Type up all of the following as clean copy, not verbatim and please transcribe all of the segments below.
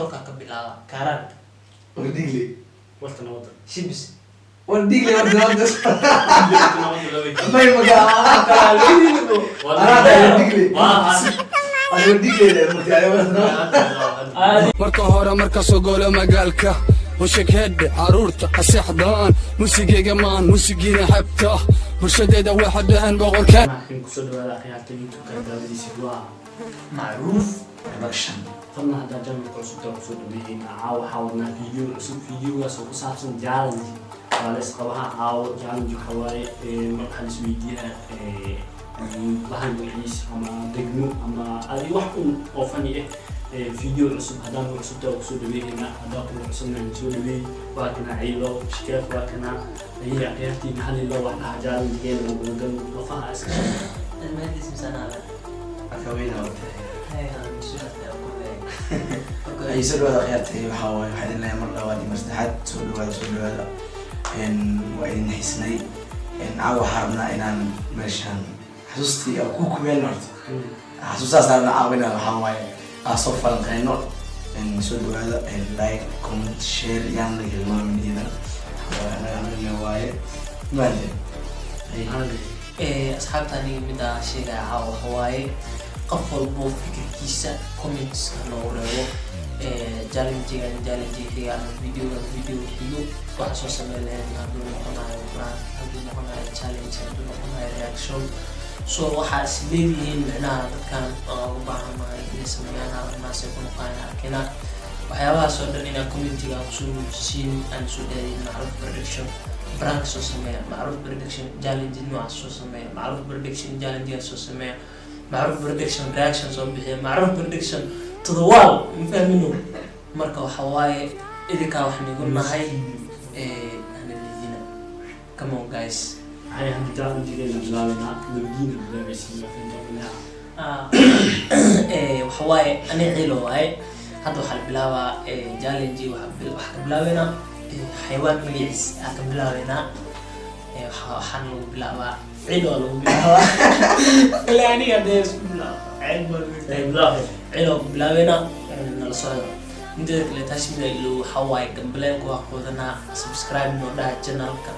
Korkaa ka bilaaba Kaaraan. Wardigle. Warta nabadda. Shibis. Wardigle, warta nabadda. Warta nabadda laba. May magaa. Anaa dhahay wardigle. Ani wardigle mugtaay warta nabadda. Marka hore marka soo golo magaalka hushagheedhe caruurta haseexdaan musigeyga maan musigiina xebta bulshadeeda waxaa dhahan boqorka. Waxaan kusoo dhawaada akhyaarta YouTube-ka daawadiisa waa Macruuf Production. Fadlan haddaa channelka cusub taa kusoo dhaweeyeyna. Caawa waxaa wadnaa video cusub, videogaas oo ku saabsan challenge. Waa la isqabaha caawo. Challenge waxaa waaye waxaa la isweydiiyaa bahal magaciis ama degmo ama adi wax un oo fani ah. Video cusub haddaan ku cusub taa kusoo dhaweeyeyna, haddaan ku cusubna soo dhaweey. Waa kana Ciilo Shikeef, waa kana ayay akhyaartii maxalli loo wax dhaha. Challengegeena oo gudagal lafaha iska Ilmahiis misanaa. Marka weyna wata. Hay. Ay, soo dhawaada akhyaartay. Waxaa waaye, waxaa idin leeyahay mar labaad iyo mar saddexaad, soo dhawaada, soo dhawaada. Waa idin xiisnay. Caawa waxaa rabnaa inaan meeshaan xasuustii aan ku kumeen horta xasuustaas rabnaa caawa inaan waxaa waaye aan soo falanqeyno. Soo dhawaada, like, comment, share yaan la hilmaamin iyadana. Waa anaga anaga waaye maande. Asxaabta, aniga middaa sheegaya caawa waxa waaye qof walbo fikirkiisa commentska noogu reebo. Challengegan challenge xiga ama videogan video xigo waxa soo sameyn lahayn, hadduu noqonayo prank, hadduu noqonayo challenge, hadduu noqonayo reaction, so waxaa is leedihiin micnaha dadkan oo ugu baahanahay inay sameeyaan aragnaasay ku noqonayaan arkina waxyaabahaas oo dhan inaa commentiga aan kusoo muujisiin, aan soo dhaadin Macruuf Production prank soo sameeya, Macruuf Production challenge noocaas soo sameeya, Macruuf Production challenge soo sameeya, Macruuf Production reaction soo bixiya, Macruuf Production to the world, ma fahmino. Marka waxa waaye idinkaa wax nigu nahay hana liidina. Come on, guys. Waxay hadda challengegeena bilaabanaa, labadiina bilaabaysa. Ah, waxa waaye ani Ciilo waaye. Hadda waxaa la bilaabaa challenge. Waxaa ka bilaabeynaa xayawaan magaciis aa ka bilaabeynaa. Waxaana lagu bilaabaa Ciilo waa lagu bilaabaa ilaa aniga dee isku bilaaba ceel baa lagu bilaabaa. Ciilo waa ku bilaabeynaa. Nala socda. Mideeda kale taas mida ilo waxaa waaye gambaleelka waa qoodanaa, subscribe noo dhaha channelka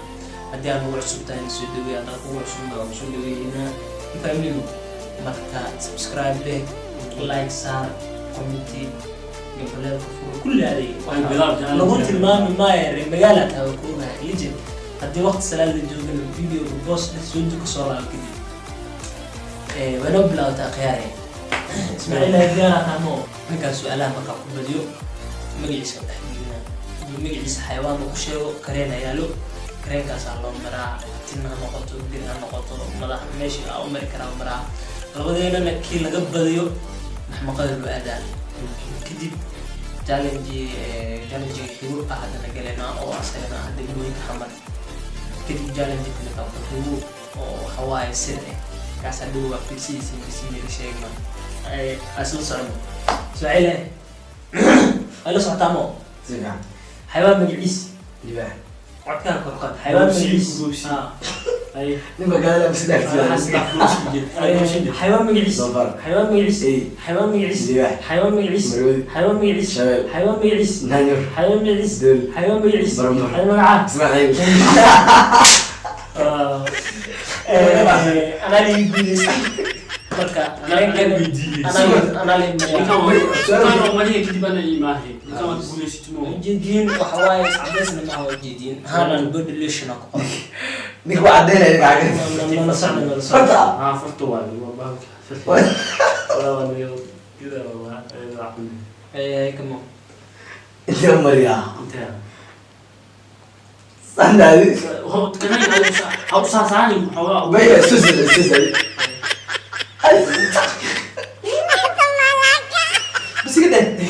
haddii aan ugu cusub tahay. Soo dhaweey, haddaan kugu cusub waa soo dhaweeynaa, fahmino. Marka subscribe leh, like saar, comment, gambaleelka furo, kulli adeeg Bilaab challenge. Lagu tilmaami maayo reer magaala taa waa ku ogahay legend. Haddii waqti salaad la joogana videoga boos dheh, soo duka, soo laabo kadib. Way noo bilaabataa khiyaare. Ismaaciil hadiyaana tamo ninkaan su-aalaha markaa ku badiyo magaciisa dhex gelina. Hadduu magaciisa xayawaan uu ku sheego, kareen yaalo, kareenkaasaa loo maraa. Tin ha noqoto, bir ha noqoto, madax meesha aa u mari karaa maraa. Labadeennana kii laga badiyo maxmaqada loo aadaa. Kadib challenge challenge xigo ah haddana galeynaa oo asagana ah degmooyinka Xamar. Kadib challenge kale kaa ku xigo oo waxa waaye sir eh, kaasaa dhow waa fiirsidiisa bisiinaga sheegma. Isla socono. Ismaaciil, ay la socotaa mo? Si fiican. Xayawaan magaciis. Libaax. Codkaa kor qaad. Xayawaan magaciis. Goobsi. Ah. Ninka gaadala sidaas. Xayawaan magaciis. Doofaar. Xayawaan magaciis. Ey. Xayawaan magaciis. Libaax. Xayawaan magaciis. Maroodi. Xayawaan magaciis. Shabeel. Xayawaan magaciis. Naanyur. Xayawaan magaciis. Dool. Xayawaan magaciis. Barbar. Xayawaan magacaa. Ismaaciil. Anaa lii guuleystay marka anaa lii. Ujeediin waxa waaye iscadeysna maaha, ujeediin hanan body lotion aa ku qoran. Ninka waa caddeynaya ninka. Nala socda, nala socda. Horta. Come on. Intee mariyaa sandaadi maya susal susal bisiga dheh.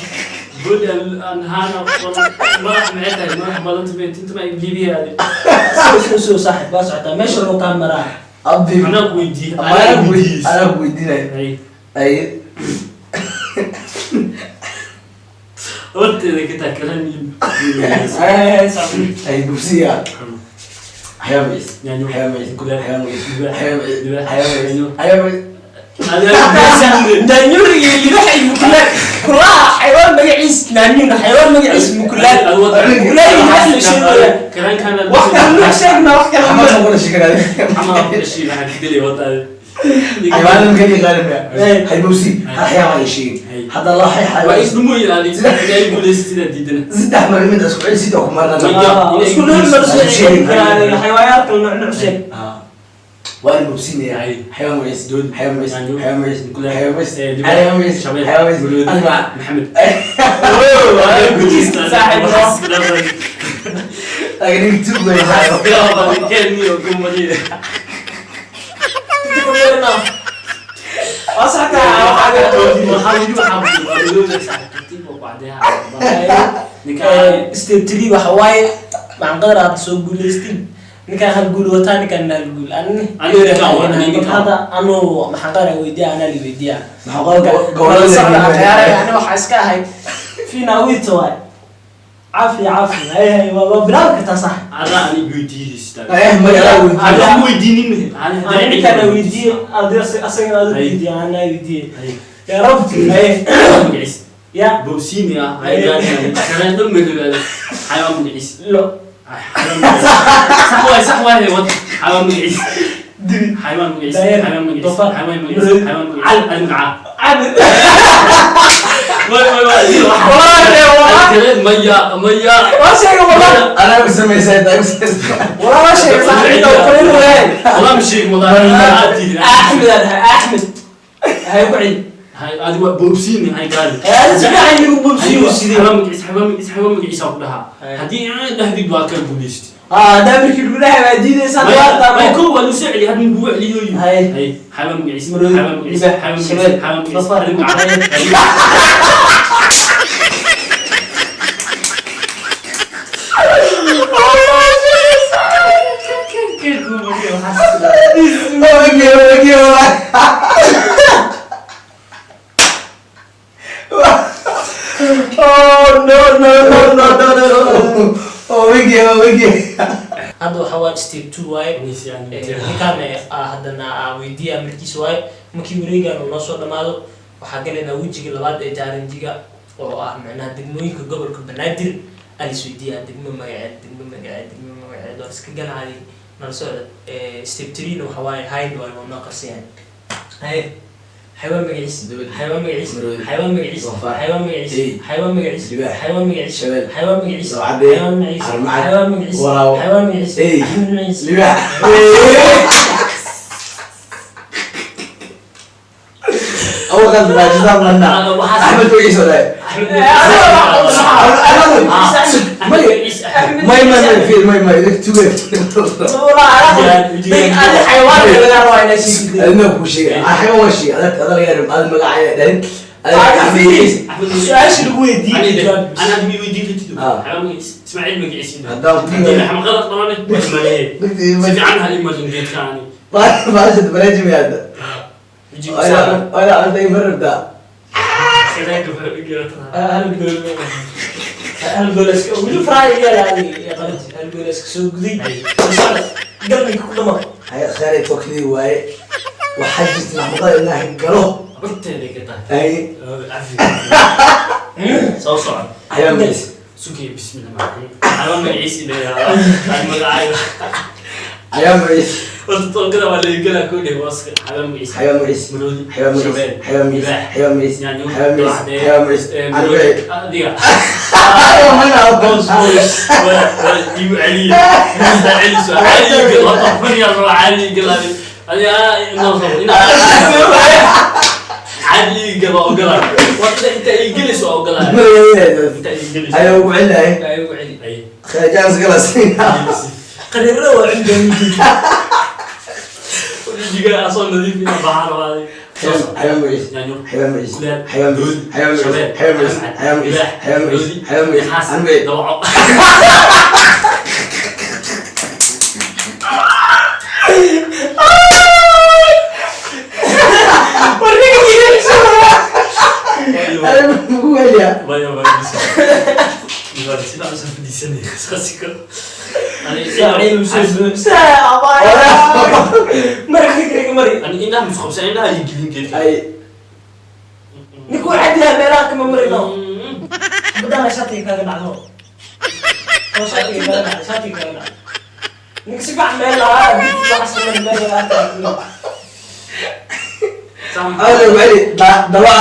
Soo soo soo saaxib, waa socotaa meesha loo kaa maraa. Abdi, anaa ku weydiinaya ay. Ay gubsiga xayawaan magaciis, xayawaan magaciis, xayawaan magaciis, xayawaan magaciis, xayawaan magaciis, xayawaan magaciis. Daanyuriga iyo libaxa iyo mukulaal. Kulaha xayawaan magaciis naaniin, xayawaan magaciis mukulaal. Mukulaal maxaa la sheegaya? Karankaana Wax kale nuuc sheegna, wax kale Xamar ma kula sheeganay. Camal ku dhashay maxaa bedeli wadaade. Xayawaanada markaa yaqaanin miya? Haybowsi, hal xayawaan ay sheegin. Hadda la hay Waa xayawaan. isdhumoyin adi inay guulaysid sidaa diidana. Saddex mar mid isku celi sidoo ku marna. Isku nuuc ma la sheegi karaan, xayawaanka nuuc nuuc sheeg. Waa la bogsiinaya. Hay. Xayawaan magaciis, xayawaan magaciis, Yaanyo. xayawaan magaciis, xayawaan magaciis, Libaax. xayawaan magaciis, Shabeel. xayawaan magaciis. Maroodi. Adiga. Maxamed. Laakiin ninka tug wey saaxiib. Waa saxta waxaa. Step three waxa waaye maxaan qadar aad soo guulaystin, ninkaan hal guul wataa, ninkaan hal guul. Aniga ninkaan waa, aniga ninkaan. Hadda anuu maxaan qadar weydiiya, anaa li weydiiya. Maxaa gobolada Ani waxaa iska ahay fina wito waay. Caafi caafi, hay hay, waa bilaabi kartaa sax. Eh, magaca weydiiyo. Ani ninkaan weydiiye, asagana aad weydiiye, anaa weydiiye. Ya rabbi, hay ya. Lo. حيوان مقعيس، حيوان مقعيس، حيوان مقعيس، حيوان مقعيس، المقعة. Cabdi. واي واي واي. والله. ميا ميا. Waa sheegay wallah. Anaa ku samaysay, anaa ku samaysay. Wallah waa sheegay sax, inta uu kulin waayay. والله مش شيء والله. Axmed aan ahay, Axmed hay ku celi. هاي هذه بوبسيني هاي قال. Hada si fiican igu bubsiyo. حيوان مقعيس، حيوان مقعيس، حيوان مقعيس أقولها. هدي أنا دهدي بواكر بوليست. Ah, damirkii lagu dhahay waa diidaysaa. ما يكون ولا سعلي هذا من بوع لي. هاي. هاي حيوان مقعيس، مرود، حيوان مقعيس، libaax، حيوان مقعيس، shabeel، حيوان مقعيس، doofaar. المقعة. Wagi, wagi, wagi. Oh, no, no, no, no, no, no, no. Oh, wagi, wagi. Hadda waxa waa step two waaye. Ninkaan haddana weydiiya markiis waaye. Markii wareegan uu noo soo dhamaado, waxaa galaynaa wejiga labaad ee challenge-ga, oo ah macnaha degmooyinka gobolka Banaadir alis weydiiyaa, degmo magaceed, degmo magaceed, degmo magaceed waa iska galaayay. Nala socda. Step three-na waxa waaye hide waaye, waa noo qarsiyan. Haye, xayawaan magaciis. Dawlad. Xayawaan magaciis. Maroodi. Xayawaan magaciis. Doofaar. Xayawaan magaciis. Ey. Xayawaan magaciis. Libaax. Xayawaan magaciis. Shabeel. Xayawaan magaciis. Dabcadde. Xayawaan magaciis. Armacad. Xayawaan magaciis. Waraawo. Xayawaan magaciis. Ey. Axmed magaciis. Libaax. أول غلط بعد جزاك الله. أحمد وعيسى ولا إيه؟ ما ما في ما ما تقول. Xayawaanka laga rabaa inaa sheegid. أنا أقول شيء حيوان شيء هذا هذا غير هذا مقاعد لأن Su-aasha lagu weydiiyey jawaab. انا ادمي ويدي كتير. آه. حيوان مقعيس اسماعيل مقعيس. هذا هدي محمد غلط طبعا ما عنها اللي ما جيت يعني. ما شفت بلاجم هذا. يجي. أنا أنا أنت مرة ده. Hal gool, hal gool iska weli faraay yaala qalad, hal gool iska soo guday galminka ku dhama. هاي خيري توكلي واي وحجت محمد إنه قالوا. أي. soo socod. حيوان مقعيس. Sugay, bismillah maaa xayawaan magaciisi leeyahay. حيوان مقعيس. Horta tookada waa laga ku dheh waska xayawaan magaciisi. حيوان مقعيس. Maroodi. حيوان مقعيس. Shabeel. حيوان مقعيس. Libaax. حيوان مقعيس. Yaanyo. حيوان مقعيس. Dabacdee. حيوان مقعيس. Maroodi. أربعة. Adiga. أيوة. Boos boos waa igu celiya celiso celiga waa tafan ya raba celiga adi adi inoo soo ina celiga waa ogolaa waa inta ay gelayso waa ogolaa inta ay gelayso. أيوة وعلها. Ay ugu celi. Ay. خير جالس Qariirada waa cinda. Wejiga asoo nadiif inaan baxaan rabaa. حيوان مقعيس. Yaanyo. حيوان مقعيس. Kulaal. حيوان مقعيس. حيوان مقعيس. Shabeel. حيوان مقعيس. حيوان مقعيس. Libaax. حيوان مقعيس. Maroodi. حيوان مقعيس. Naxaas. أربعة. Dawaco. أنا مو يا Vaya, vaya, sidaa usoo fadhiisanay iska Mari fikriga mari. Ani indhaha musqabsan, indhaha ay gelin geedka. أي. Ninku waxaa diraa meelaha kama marino. Badana shatiga kaaga dhacdo. Oo shatiga kaaga dhacdo, shatiga kaaga dhacdo. Ninka si fiican meel lahaa, dib waxa samay meel lahaa. Aad wali dawa.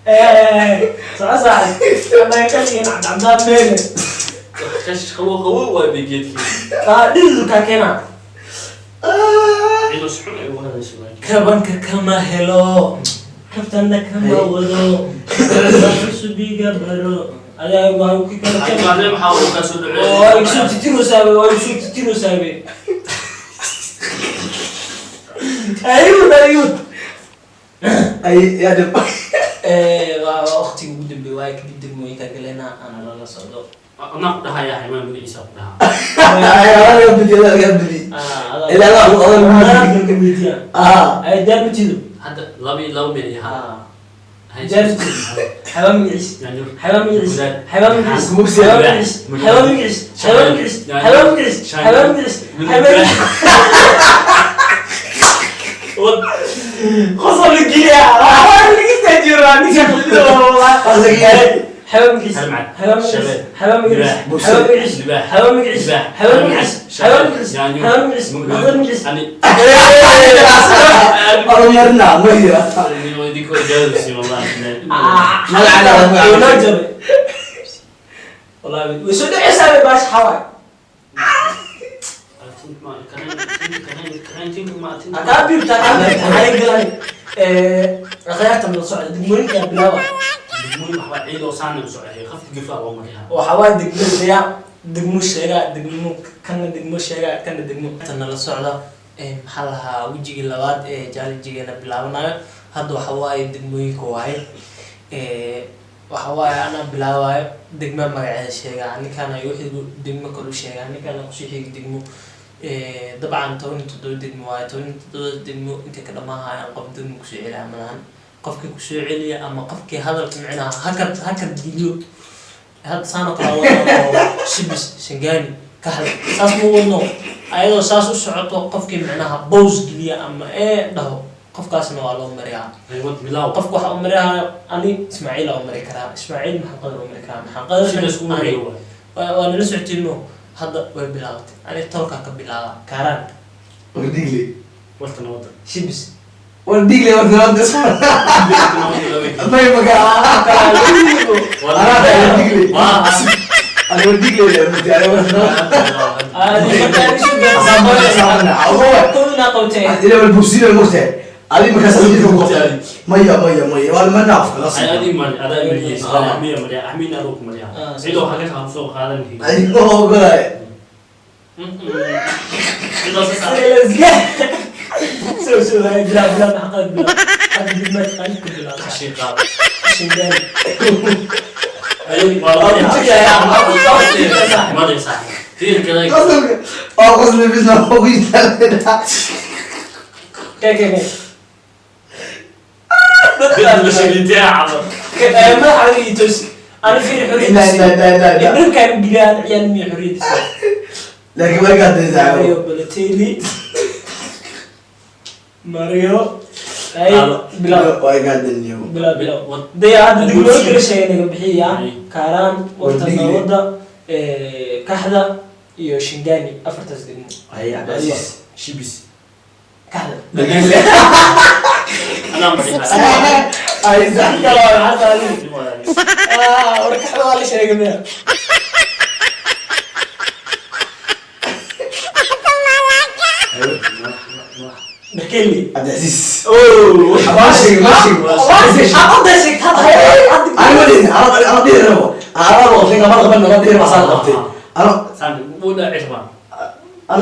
Eh, soco saaxib. Ama kaliya cadcadaan meel. Qash qabow qabow waa bigeedkii. Ah, dhididu kaa keenaa. Ciido si xun ay uga hadlayso laakiin. Kabanka kama helo, kaftana kama wado, cusubiga baro adaa waa ku kala. Ay, maalin maxaa uu ka soo dhacay? Oo igu soo titirosaabe, waa igu soo titirosaabe. Ayuud, ayuud. Ay yaa dhib. Waa waqtiga ugu dambeeyay waaye. Kadib degmooyinka galena ana lala socdo. Anaa ku dhahayaa, xaymaan magaciisa ku dhahaa. Ay, laga bidi, laga bidi. Ilaa Lagu weydiiya. Ah. Ay, diyaar ma tido? Hadda laba iyo laba meel iyo hal. Diyaar ma tido? Xayawaan magaciis. Yaanyur. Xayawaan magaciis. Xayawaan magaciis. Mugsi. Xayawaan magaciis. Xayawaan magaciis. Xayawaan magaciis. Xayawaan magaciis. Xayawaan magaciis. Xayawaan magaciis. Qosol geliya. Waxaa laga istaajiyo ninka Qosol. xayawaan magaciis. Halmacad. Xayawaan magaciis. Shabeel. Xayawaan magaciis. Libaax. Xayawaan magaciis. Libaax. Xayawaan magaciis. Libaax. Xayawaan magaciis. Xayawaan magaciis. Yaanyur. Xayawaan magaciis. Mugdi. Xayawaan magaciis. Ani. Horumarna maya. Idinkoo jawaabsi wallahi. Ah, Magaca magaca. inoo jabay. Wallahi way soo dhacaysaa baash xawaa. Akaa biibta, akaa biibta xalay galan. Akhyaarta mala socda degmooyinka bilaawa. Waxa waaye degmada degmo sheega, degmo kana, degmo sheega kana, degmo nala socda. Maxaa lahaa wejigii labaad ee challengegeena bilaabanayo hadda waxa waaye degmooyinka waaye. Waxa waaye anaa bilaabayo degma magaceeda sheegaa, ninkaan ay wixii degmo kale u sheegaa, ninkaan kusii xigi degmo. Dabcan 17 degmo waaye. 17 degmo intay ka dhammaahayaan qof degmo kusoo celiya malahan. Qofkii kusoo celiya ama qofkii hadalka micnaha hakad hakad geliyo, hadda saan oo kale wadno, Shibis, Shangaani, Kaxda, saas ma wadno. Ayadoo saas u socoto, qofkii micnaha pause geliya ama ee dhaho, qofkaasna waa loo mariyaa. Qofka waxa u mariyaa ani Ismaaciil aa u mari karaa, Ismaaciil maxaa qadar u mari karaa, maxaa qadar ani waa nala socotiino. Hadda way bilaabatay. Ani tolkaa ka bilaaba, Kaaraan. War digle. Shibis. War digle, war nabad. May maga. Anaa war digle. Ani war digle la mudi ani war Kowna qabtee. Ila wal bursina mugtay. Adi markaas jidka ku qabtay. Maya, maya, maya. Waa ma naaf kala sii. Ay, oo golay. Let's go. So so هاي بلا بلا maxaa qad bila hadda degmada qaalib ka bilaaba. Shingaani. Qosolka. Oo qosli bisna ugu yaalaa. Kee kee kee madaxa ii toos ana fiiri. Ila Xorriyadiisa. ila ila ila ila. Dhulkaan giliyaan ciyaal miya xorriyadiisa. Laakiin way gaadaysaa. Mario Balotelli, Mario ay bilaab. Way gaadayniyo. Bilaab, bilaab dee. Hadda degmooyin kala sheegay naga bixiya: Kaaraan, Warta Nabadda, Kaxda iyo Shingani, afartaas degmo. Ay, Cabdicasiis. Shibis. Kaxda. Ay, sax. War Kaxda waa la sheegay miya? Berkeley. Cabdicasiis. Oh. Ma sheegin, ma sheegin. Hadda sheegtay, hadda. Ani ma dhihin, ana dhihi rabo. Ana rabo, ninka ma qaban, ma dhihi rabo, saan qabtay. Ana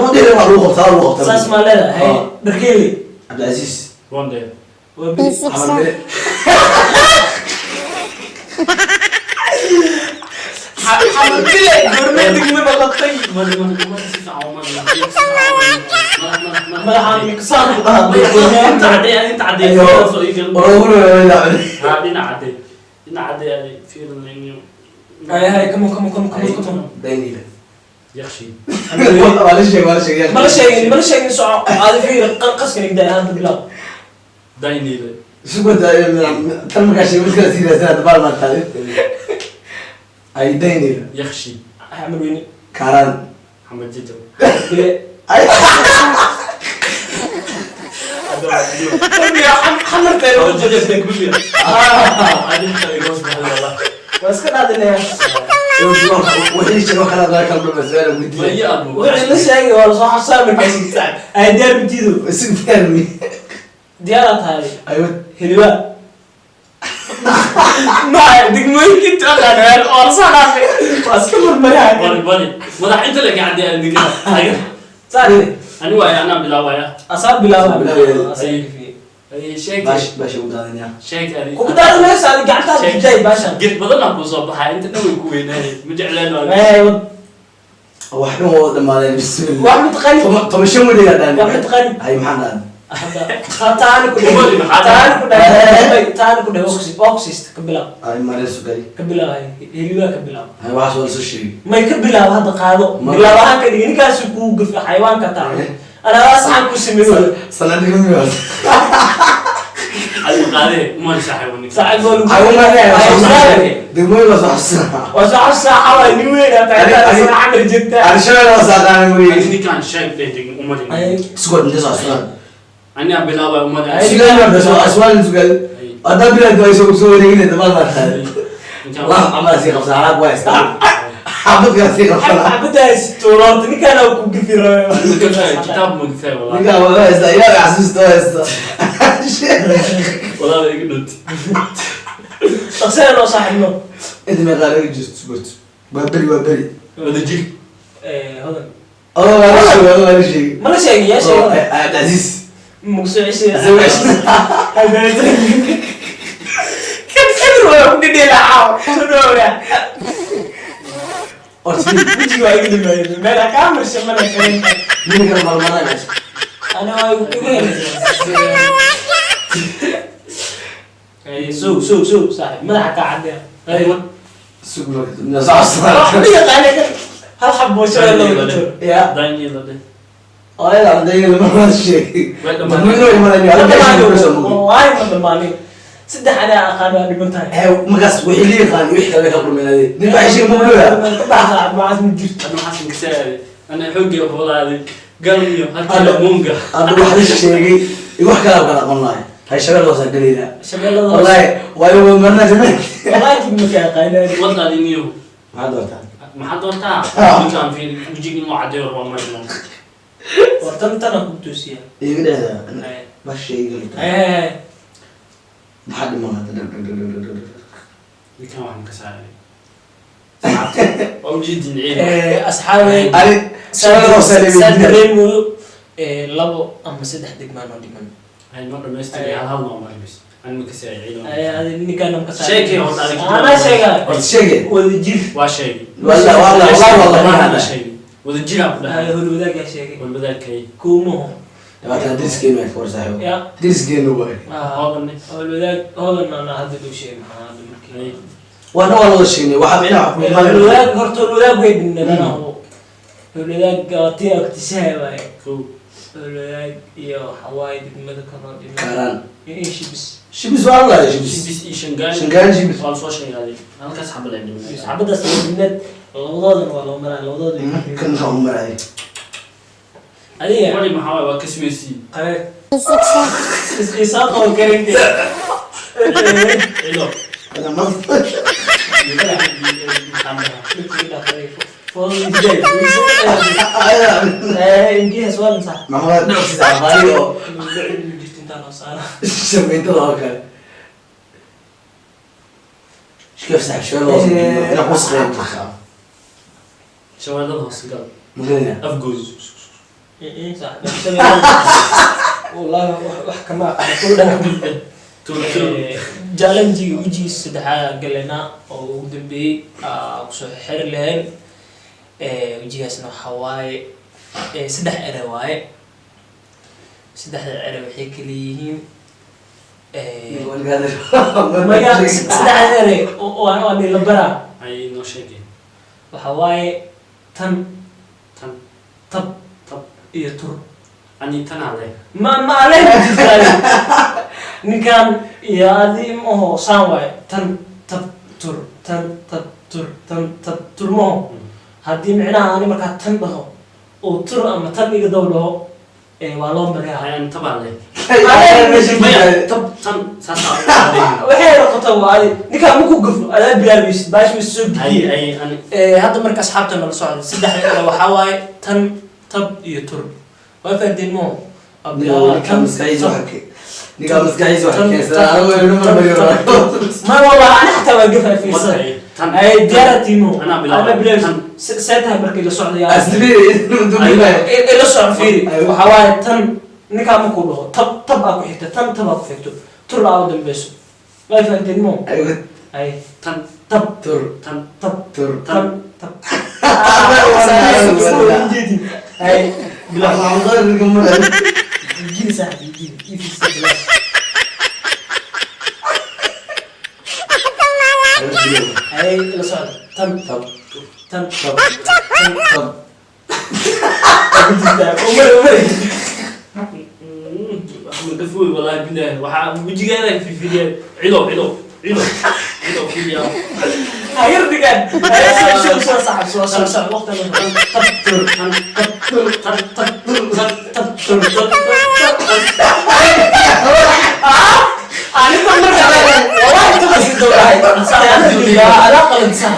ma dhihi rabo, lagu qabtaa, lagu qabtaa. Saas maa leedahay Berkeley. Cabdicasiis. Waa beri. Xamar Mire. Xamar bile gormee degmo noqotay? Madaxaan miksaan. Hay hay, come on, come on, come on, come on, come on. Daynila. Waa la sheegay, waa la sheegay. Mala sheegin, mala sheegin. Soco aadi, fiir qaska nigdaa hadda bilaab. Isugu tan markaa sheeg mid kale sii raadsanaa dabaal maa tahay. Ay daynayda. Yakshi. Axmed Weyne. Kaaraan. Maxamed Jajab. Bile. Ay. Maxamed Jajab degmiya. Adinta iga hoos baxday wallah. Waa iska dhaadinaya. Wixii sheego kala kala kala dhuma su'aal weydiiya. Ma iyo abu. Wixii la sheegay waa lasoo xabsaa markaas saaxib. Ay diyaar mutiido. Isugu diyaar mi. Diyaar tahay. Ayo. Hiliba. Ma degmooyinka inta aqaanaan oo la soo dhaafay. Waa iska marmaraya. Bali bali. Madax inta la gacantay aan diga. Saaxib. Ani waaya anaa bilaabaya. Asaab bilaaba. Bilaabaya. Asaab kafiye. Ay sheeg. Baash baash ugu daadinaya. Sheeg adi. Kugu daadinaysa adi gacantaada jijay baashan. Ged badan aan kusoo baxay inta dhan way ku weynaayeen. Ma jecleen waa. Ee, Wax dhan waa dhamaadeen, bismillah. wax mutaqani. 15 weligaa dhaan. Wax mutaqani. Ay, maxaan dhaan? Hadda taani ku Umali dheh. maxaa Taani ku dheh. Taani ku dheh. Oxys ka bilaab. Ay maree sugay. Ka bilaab. Hiliba ka bilaab. Ay waxaas waa la soo sheegay. May ka bilaab hadda qaado. Bilaab ahaan ka dhigi ninkaasi kuu gafi xayawaanka taa. Anaa saxan ku sameeyo. Sanadii mi waa. Adi qaadee umali saaxiib ninka. Saaxiib waa lagu. Ay uma Ay, degmooyin waa soo xasuusanaa. Waa soo xasuusaa xawaa nin weyn aa tahay. Intaad camal joogtaa. Al-Shabaab waa saaqaanay Ani magayga. ninkaan sheeg dheh degmo umali. Isku inta soo xasuusanaa. Ani aan bilaabaya umali. Ay. Sugaal baa soo aswaal sugaal. Haddaa bilaad waa soo soo wareegin dabaal baa tahay. Ninkaan Allah camal sii qabsaa alaab waa iska. Xabadkaa sii qabsanaa. Xabadaas tuuloota ninkaan uu ku gafi rabo. Kitaab ma gafay wallah. Ninkaan waa haysta ilaahay xasuusta waa haysta. Wallah iga dhunt. Shaqsiyan oo saaxiibno. Inta meeqaa laga jirto sugurt. Waa beri waa beri. Wada jir. Eh, hodan. Adoo waa la sheegay, adoo waa la sheegay. Ma la sheegay yaa sheegay. Cabdicasiis. Muqsoo cishii. Isagoo cishii. Kan eber waa ku dhidhiila caaw. Soo dhowraa. Horta Wejiga waa iga dhimaayay. Meel aan kaa marshay mana karin. ninka marmarnaa meesha. Ana waa igu helaysaa. Ay, sow sow sow saaxiib madaxa kaa caddeeya. Ay Sug marka. Soo xasuusanaa. Wax ma yaqaana kan. Hal xabo soo loo jiro. Ya. Daniel dheh. Ayada ardayga lama wada sheegay. Way dhammaatay. Dadweyne way imanayaan, adiga meesha ku soo mugay. Waay ma dhamaanin. Saddex anaa aqaan waa dhiman tahay. Ee, markaas wixii la yaqaan iyo wixii kale ka kulmeenaaday. Nin baa heshiin ma leeyahay. Ka baxsa macaas ma jirto. Ani waxaas makasaaday. Ani xoogay walaali. Gal iyo halkii munga. Hadda wax la sheegay iyo wax kale aan kala aqoon lahay. Hay shabeel waa soo galeynaa. Shabeellada hoose. Wallahi, waa igu marnaa jimay. Wallahi ma ka aqaanaa. Wadda niyo. Maxaad doortaa? Maxaad doontaa? Ninkaan fiir wejiga inuu caddeeyo waa marno. War tan tana ku toosiya. Iiga dhexda. Bas sheegay galta. Ee, Maxaa dhiman hadda? Dhag, dhag, dhag, dhag, dhag. Ninkaan wax makasaaday. Waa ujeedin ciidan. ee asxaabe Ani shabeel waa soo saa leeyahay. dareemayo ee labo ama saddex degmaan oo dhiman. Ay noo dhamaystiray hal hal noo maray bis. Ani makasaaday ciidan. Ay adi ninkaan ka saaray. Sheegay horta adiga. Anaa sheegay. Horta sheegay. Wada jir. Waa sheegay. Wallah, wallah, wallah, wallah. Waxaan sheegay. Wada jiraa ku Ay dhahay. hol wadaagaa sheegay. Walbadaadkay. Kuumaho. Dhabaatan deriskeenu ay foor saaxiib. Ya. Deriskeenu waay. Ah, Hoodan. hol wadaag hodan ana hadda dhow sheegay maxaa hadda markii. Waa dhan waa la wada sheegnay. Waxaa micnaha wax ku imaanaya. Hol wadaag horta hol wadaag way dhineen anaa hubo. Hol wadaag tii agtisaha waaye. Kow. Hol wadaag iyo waxaa waaye degmada kaloo dhiman. Kaaraan. Iyo shibis. Shibis waa la lahaa, shibis. Shibis iyo shangaani. Shangaani shibis. Waa la soo sheegay. Halkaas xabal ay dhiman. Xabadaas dineed labadoodana waa loo maraa labadooda. Kan maxaa u marayay? Adiga Wali maxaa waaye waa kasmaysiin. qareer. Isqiisaa qaban karin. Ciido. Hada naf. Maxamed dhocsiisa cabaari oo shamayntada oo kale. Shkeef saaxiib shabeel waa soo geliyo. Inaa ku wasakheeyo jirtaa. Shabeellada hoose gal. Magalaya. Afgood. Tuur tuur. Challenge-ga wejigiisa saddexaad galeynaa oo ugu dambeeyey aa kusoo xiri lahayn. Wejigaasna waxaa waaye saddex ere waaye. Saddexda ere waxay kala yihiin maya saddexda ere waa la baraa. Ay noo sheegay. Waxaa waaye tan, Tan. tab, Tab. iyo tur. Ani tanaa leh. Ma aleen jirtaa ninkan iyo adi maho saan waaye. Tan tab tur, tan tab tur, tan tab tur maho. Haddii micnaha ani markaa tan dhaho oo tur ama tan iga daw dhaho, waa loo mariyaa. Hay, ani tabaa leh. Meesha Maya, tab tan saasaa. Waxay noqotaa waa adi ninkaan maku gafo, adaa bilaabaysid baash way soo Hay. bixiye. Ay, ani Hadda marka asxaabta nala socda, saddexda kale waxaa waaye tan, tab iyo tur. Waa fahanteen mo? Ninka maskaxiisa waxa ninka maskaxiisa waxa keensadaa anigu inuu marmariyo. Ma wallah, ani xataa waa gafa fiirsan. Okay, tan. Ay, diyaaratiimo. Anaa bilaabay. Anaa bilaabay. Tan. See tahay markii la socdayaa? Asli dumilaay. Ila soco, fiiri. Waxaa waaye tan ninkaa markuu dhaho tab, tab aa ku xigta, tan tab aa ku xigto, tur aa u dambeyso. Waa fahanteen mo? Ay. Tan. Tab. Tur. Tan. Tab. Tur. Tan tab. Ay, bilaab. Gili saaxib, gili ii fiirsa, bilaab. Ay, ila socda: tan. Tab. Tan. Tab. Tan. Tab. Ku jirtaa umar umar. Gafuy, wallahi billahi, waxaa wejigeeda fiiriyay. Cido, cido, cido, cido, fiiriya. Hayar dhigaan. Ay, soo soo soo saaxib, soo soo soo waqti la tab tur. Tan. Tab tur. Tan. Tab tur. Tan. Tab. Tur. Tan. Aniga marka wallahi taqasi dowlahay ala qalad sax.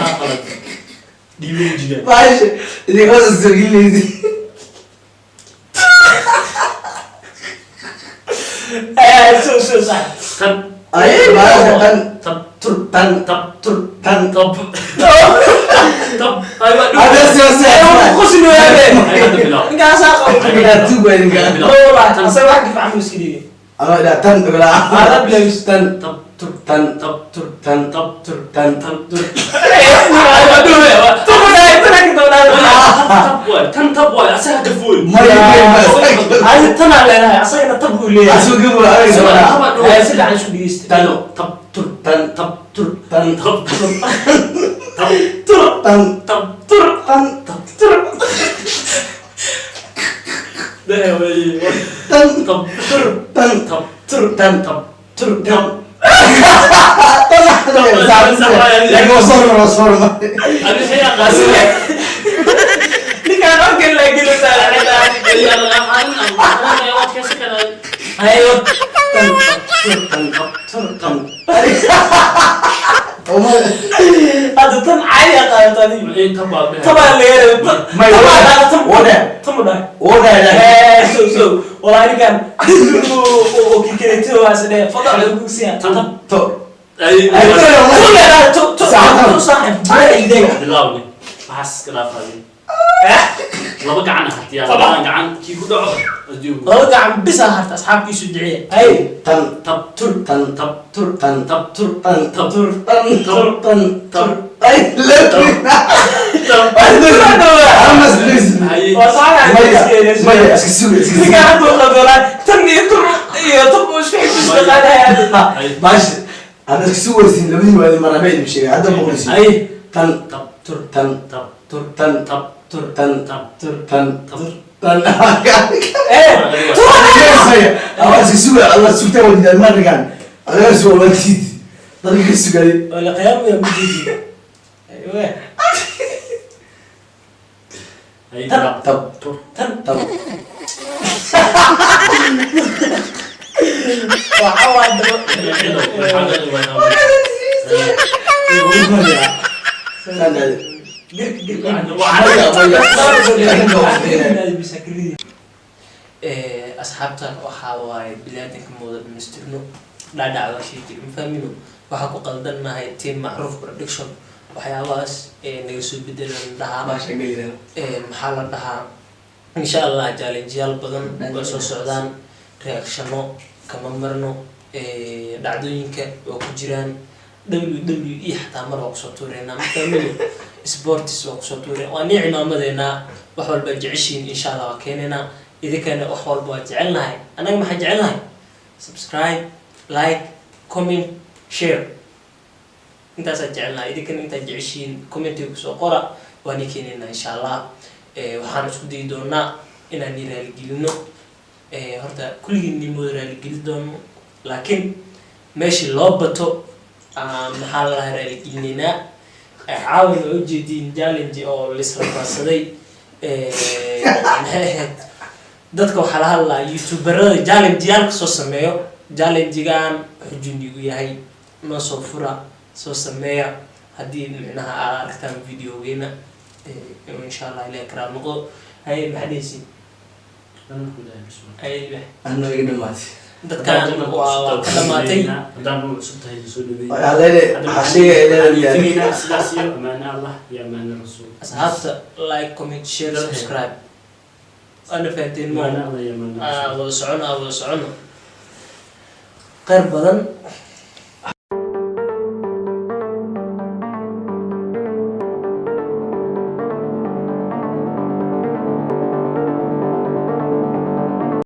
Dhiibo wejiga. Baasha idinka hoos soo gelinaysi. Soo soo saaxib. Tan. Ay, baasha tan. Tab. Tur tan. Tab. Tur tan. Tab. Tab. Ay, waa dhow. Hada soo soo. Qosli waabe. Ay, hadda bilaab. Ninkaasaa qabo. Ninkaa tug waay ninkaa. Wallahi asaga wax kifac mu iska dhigay. Ama ilaa tan ilaa. Hada bilaabis. Tan. Tab. Tur. Tan. Tab. Tur. Tan. Tab. Tur. Tan. Tan. Tur. Ay, waa dhow, waa. Tur dhahay, tur ka dowlahay. Tab waay, tan tab waay, asaga gafuy. Maya maya. Adi tanaa leedahay, asagana tab uu leeyahay. Asuu gabu ay soo. Ay, si fiican isku dhegeysta. Tan. Tab. Tur. Tan. Tab. Tur. Tan. Tab. Tab. Tur. Tan. Tab. Tur. Tan. Tab. Tur. Deh, waay. Tan. Tab. Tur. Tan. Tab. Tur. Tan. Tab. Tur. Tan. Laakiin waa soo raro, soo raro. Ani waxay aqaasin. Ninkaan organ laa gelisaa. Ayo. Tan. Tan. Tur. Tan. Uma. Hadda tan caadi ah qaadato adiga. Tabaa leeyahay. May Tabaa qaadato tan. Wada. Tan u dhahay. Wada. So so wallahi ninkaan oo kikereto waas dheh fadal lagu siyaa tab. To. Ay, Tur leedahay, tu tu Saacad. tu saaxib baa idayga. Laba gacan hatiyaa, labada gacan kii ku dhaco adigu. Laba gacan bisa harta, asxaabtiisu duceeya. Ay. Tan. Tab. Tur. Tan. Tab. Tur. Tan. Tab. Tur. Tan. Tab. Tur. Tan. Tur. Tan. Tab. Ay, let me. Tab. Amas please. Ay. Waa saxan. Maya, maya, iska suga, iska suga. Ninkaan hadduu qaldoonaa tan iyo tur iyo tur buu isku xigto qaadaya. Ay. Baasha, hadda iska sugaysiin labadii waadi marnaba idin sheegay, hadda boqolisiin. Ay. Tan. Tab. Tur. Tan. Tab. Tur. Tan. Tab. Tur. Tan. Tab. Tur. Tan. Tab. Tan. Tur. Maya, ama iska suga, alla sugtaa wadidaa marigan. Adiga suga waa tiid. Dadka ka sugayay. Wala qiyaam ya mujiji. Aywa. Ay. Tab. Tab. Tur. Tan. Tab. Waxa waa daba. Tan. Girk girk. Maya, maya. Asxaabta waxaa waaye bilaadanka mooda dhamaystirno dhaadhac waa shay jiri mafahmino. Waxaa ku qaldannahay team Macruuf Production, waxyaabahaas naga soo bedelan dhahaa. Baasha geliyaa. Maxaa la dhahaa, insha Allah challengeyaal badan way soo socdaan, reactiono kama marno, dhacdooyinka waa ku jiraan, WWE xataa mar waa kusoo tuureynaa mafahmino, sports waa kusoo tuureen, waa nii cimaamadeynaa. Wax walba jeceshiin insha Allah waa keenaynaa. Idinkana wax walba waa jecelnahay. Annaga maxaa jecelnahay? Subscribe, like, comment, share, intaasaa jecelnahay. Idinkana intaad jeceshiin commentiga kusoo qora, waa nii keenaynaa insha Allah. Waxaan isku dayi doonaa inaan nii raaligelino. Horta kulligiin nimooda raaligeli doono, laakiin meeshii loo bato, maxaa la lahaa, raaligelinaynaa. Caawan waa ujeediin challenge oo laisrafaadsaday. Maxay ahayd, dadka waxaa la hadlaa youtuberada challenge-yaalka soo sameeyo. Challenge-gan xujun igu yahay, noo soo fura, soo sameeya. Haddii micnaha aad aragtaan videogeena, inuu insha Allah Ilahi karaam noqdo. Haye, maxaa dhehaysiin? Haye. Anna iga dhamaatay. Dadkan waa ka dhamaatay. Haddaan dhul cusub tahay, soo dhaweey. Waxaa leedahay, waxaa sheegaya leedahay. Tegaynaa sidaas iyo amaano Allah iyo amaano rasuul. Asxaabta, like, comment, share, subscribe, waana fahanteen mo. Amaano Allah iyo amaano Aa, rasuul. Wada socono, aa wada socono, kheyr badan.